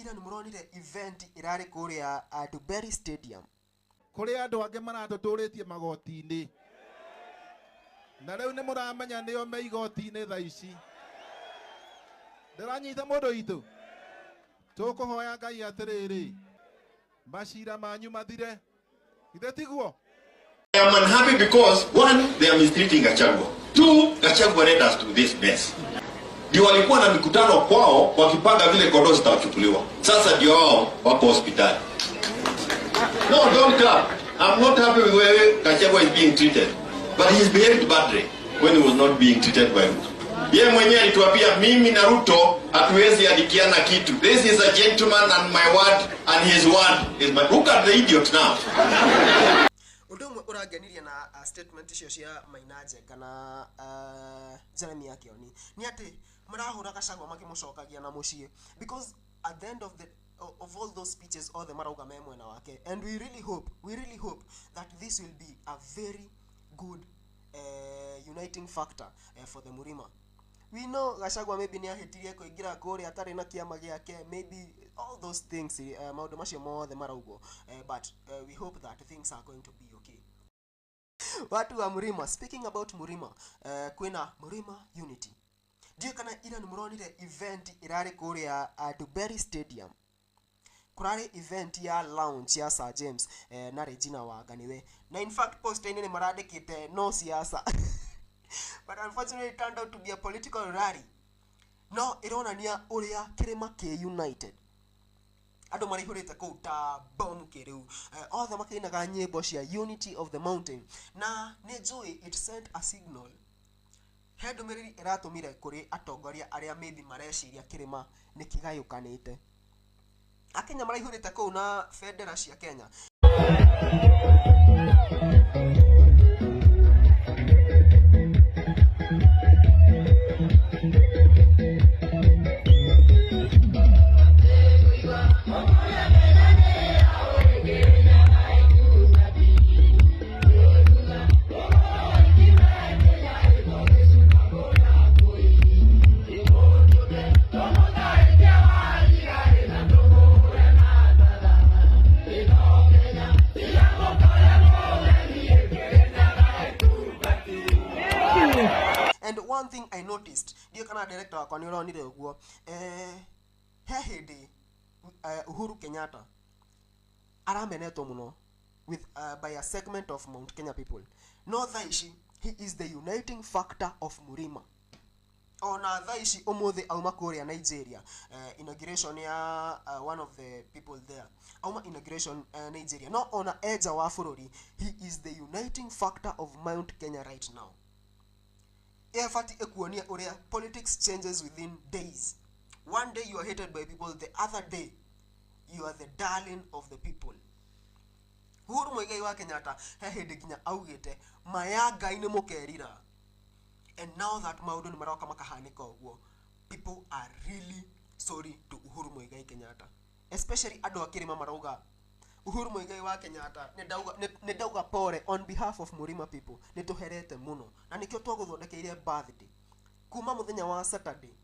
ira nĩ mũronire event ĩrarĩ kũrĩa Duberry Stadium. Kũrĩ andũ angĩ maratũtũrĩtie magoti-inĩ. Na rĩu nĩ mũramenya nĩo me igoti-inĩ thaa ici. Ndĩranyita mũndũ witũ. Tũkũhoya Ngai atĩrĩrĩ, macira manyu mathire. Githĩ tiguo? I am unhappy because one, they are mistreating Gachagua. Two, Gachagua led us to this mess. Ndio walikuwa na mikutano kwao wakipanga vile kondoo zitachukuliwa. Sasa ndio wao wako hospitali. No, don't clap. I'm not happy with the way Gachagua is being treated. But he's behaved badly when he was not being treated by Ruto. Yeye mwenyewe alituambia mimi na Ruto hatuwezi adikiana kitu. This is a gentleman and my word and his word is my... Look at the idiot now. Ũndũ ũmwe ũrangenirie na statement icio cia Maina Njenga na Jeremiah Kioni nĩ atĩ marahũra Gachagua makĩmũcokagia na mũciĩ, because at the end of the of all those speeches othe marauga me mwena wake, and we really hope that this will be a very good uniting factor for the Murima. We know Gachagua maybe nĩ ahĩtirie kũingĩra kũrĩa atarĩ na kĩama gĩake, maybe all those things, maũndũ macio mothe maraugwo, but we hope that things are going to be okay. Watu wa Murima, speaking about Murima, kwĩna Murima Unity. Ndiũĩ kana ira nĩ mũronire event ĩrarĩ kũrĩa Duberry Stadium. Kũrarĩ event ya launch ya Sir James na Regina Wanga nĩwe, na in fact poster-inĩ nĩ marandĩkĩte no siasa, but unfortunately it turned out to be a political rally. No ĩronania ũrĩa kĩrĩma kĩ united. Andũ maraihũrĩte kũu ta bomu kĩrĩu, othe makĩinaga nyĩmbo cia unity of the mountain, na nĩ njũĩ it sent a signal. He ndũmĩrĩri ĩratũmire kũrĩ atongoria arĩa maybe mareciria kĩrĩma nĩ kĩgayũkanĩte. Akenya maraihũrĩte kũu na bendera cia Kenya. And one thing I noticed, ndiũ kana director wakwa nĩ ũronire ũguo, he hĩndĩ Uhuru Kenyatta aramenetwo mũno with by a segment of Mount Kenya people, no thaa ici he is the uniting factor of Murima. Ona thaa ici ũmũthĩ auma kũrĩa Nigeria, inauguration ya one of the people there, auma inauguration Nigeria, no ona enja wa bũrũri, he is the uniting factor of Mount Kenya right now. Ĩbati ĩkuonia ũrĩa politics changes within days. One day you are hated by people, the other day you are the darling of the people. Uhuru Muigai wa Kenyatta he hĩndĩ nginya augĩte maya Ngai nĩ mũkerira, and now that maũndũ nĩ maroka makahanĩka ũguo, people are really sorry to Uhuru Muigai Kenyatta, especially andũ a kĩrĩma marauga Uhuru Muigai wa Kenyatta nĩ ndauga pole on behalf of Murima people. Nĩ tũherete mũno na nĩkĩo twagũthondekeire birthday kuma mũthenya wa Saturday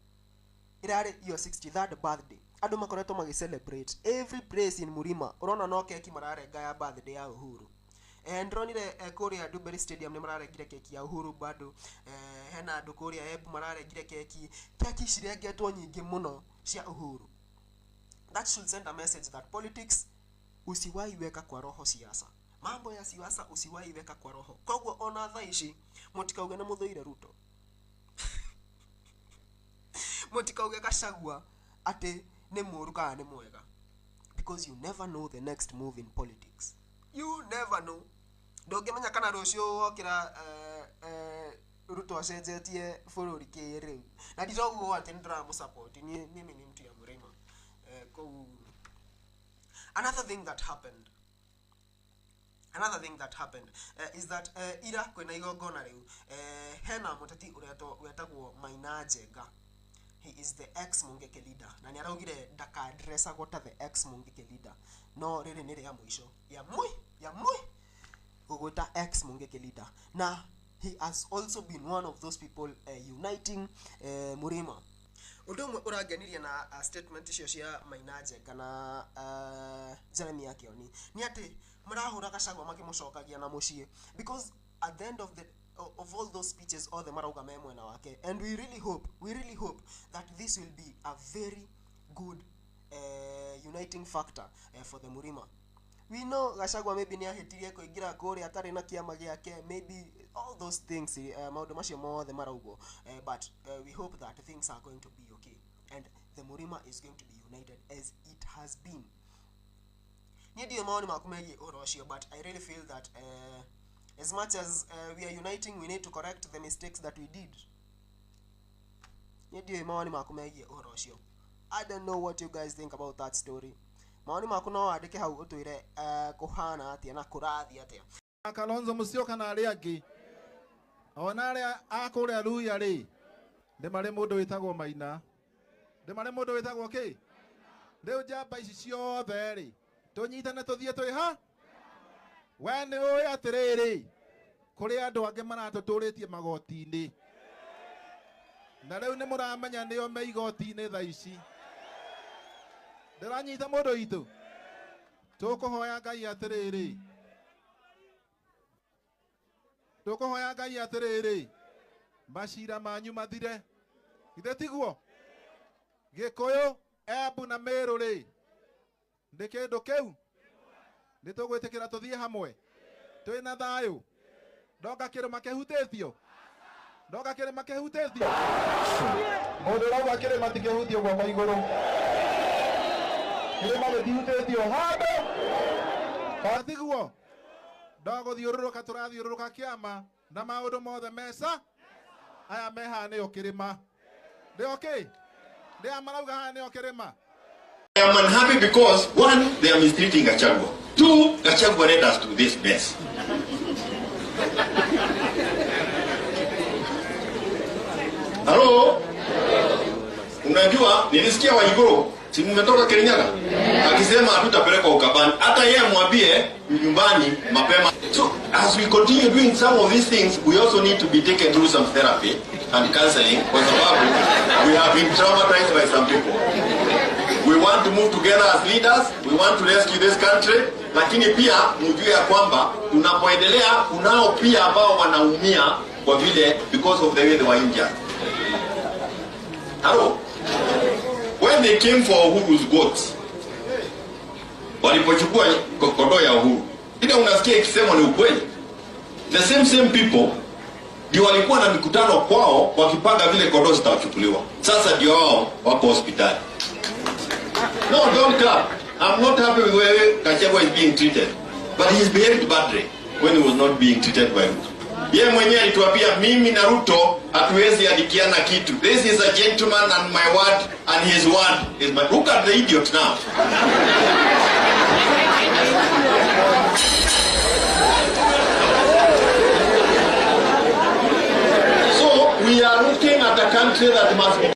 ĩrarĩ your 63rd birthday. Andũ makoretwo magĩ celebrate every place in Murima. Ũrona no keki mararenga ya birthday ya Uhuru. Ndĩronire kũrĩa Duberry Stadium nĩ mararengire keki ya Uhuru bado. Hena andũ kũrĩa Embu mararengire keki. Keki cirengetwo nyingĩ mũno cia Uhuru. That should send a message that politics usiwahi weka kwa roho. Siasa, mambo ya siasa usiwahi weka kwa roho. Koguo ona thaa ici mũtikauge nĩ mũthũire Ruto, mũtikauge Gachagua atĩ nĩ mũũru kana nĩ mwega, because you never know the next move in politics. You never know. Ndũngĩmenya kana rũciũ wokĩra Ruto acenjetie bũrũri kĩrĩu. Na ndiroguo atĩ nĩ ndĩramũsupport. Niĩ mimi ni mtu ya Mrima. Kou another thing that happened is that ira kwĩna igongona rĩu, hena mũteti ũretwo wetagwo Maina Njenga. He is the ex Mungiki leader, na nĩ araugire ndakadressagwo ta the ex Mungiki leader, no rĩrĩ nĩ rĩa mũico ya mwi gũgwĩta ex Mungiki leader. Na he has also been one of those people uniting Murima. Ũndũ ũmwe ũrangenirie na statement icio cia Maina Njenga na Jeremiah Kioni nĩ atĩ marahũra Gachagua makĩmũcokagia na mũciĩ, because at the end of all those speeches othe marauga me mwena wake, and we really hope that this will be a very good uniting factor for the Murima. We know Gachagua maybe nĩ ahĩtirie kũingĩra kũrĩa atarĩ na kĩama gĩake, maybe all those things, maũndũ macio mothe maraugwo, but we hope that things are going to be okay and the Murima is going to be united as it has been. Niĩ ndiũĩ mawoni maku megiĩ ũhoro ũcio, but I really feel that as much as we are uniting, we need to correct the mistakes that we did. Niĩ ndiũĩ mawoni maku megiĩ ũhoro ũcio. I don't know what you guys think about that story. Mawoni maku no wandĩke hau ũtwĩre kũhana atĩa na kũrathiĩ atĩa. Kalonzo Musyoka na arĩa angĩ ona arĩa a kũrĩa Ruya rĩ, nĩ marĩ mũndũ wĩtagwo Maina, nĩ marĩ mũndũ wĩtagwo kĩ. Rĩu njamba ici ciothe rĩ, tũnyitane tũthiĩ twĩ ha. We nĩ ũĩ atĩrĩrĩ, kũrĩ andũ angĩ maratũtũrĩtie magoti-inĩ, na rĩu nĩ mũramenya nĩo me igoti-inĩ thaa ici. Ndĩranyita mũndũ witũ, tũkũhoya Ngai atĩrĩrĩ, tũkũhoya Ngai atĩrĩrĩ, macira manyu mathire, githĩ tiguo? Gĩkũyũ, Embu na Meru rĩ, nĩ kĩndũ kĩu nĩ tũgwĩtĩkĩra tũthiĩ hamwe twĩna thayũ. Ndonga kĩrĩma kĩhutĩtio, ndonga kĩrĩma kĩhutĩtio, mũndũ ũrauga kĩrĩma tikĩhutio guoko igũrũ, kĩrĩma gĩtihutĩtio handũ katiguo. Ndogũthiũrũrũka, tũrathiũrũrũka kĩama na maũndũ mothe mesa aya me haha nĩo kĩrĩma, nĩo kĩ, nĩ aya marauga haha nĩo kĩrĩma. I am unhappy because, one, they are mistreating Gachagua. Two, Gachagua led us to this mess. Hello? Unajua, nilisikia Waiguru, si mmetoka Kirinyaga? Akisema hatutapelekwa Ukambani. Hata yeye mwambie nyumbani mapema. So, as we continue doing some of these things, we also need to be taken through some therapy and counseling, kwa sababu we have been traumatized by some people. We want to move together as leaders, we want to rescue this country, lakini pia mjue ya kwamba tunapoendelea kunao pia ambao wanaumia kwa vile, because of the way they were injured. Hello? When they came for Uhuru's goats, walipochukua kondoo ya Uhuru, ile unasikia ikisemwa ni ukweli. The same same people ndio walikuwa na mikutano kwao wakipanga vile kondoo zitachukuliwa. Sasa ndio wao wako hospitali. No, don't clap. I'm not happy with the way Gachagua is being treated. But he's behaved badly when he was not being treated by Ruto. Yeye mwenyewe alituambia, "Mimi na Ruto hatuwezi andikiana kitu. This is a gentleman and my word and his word is my." Look at the idiot now. So we are looking at a country that must be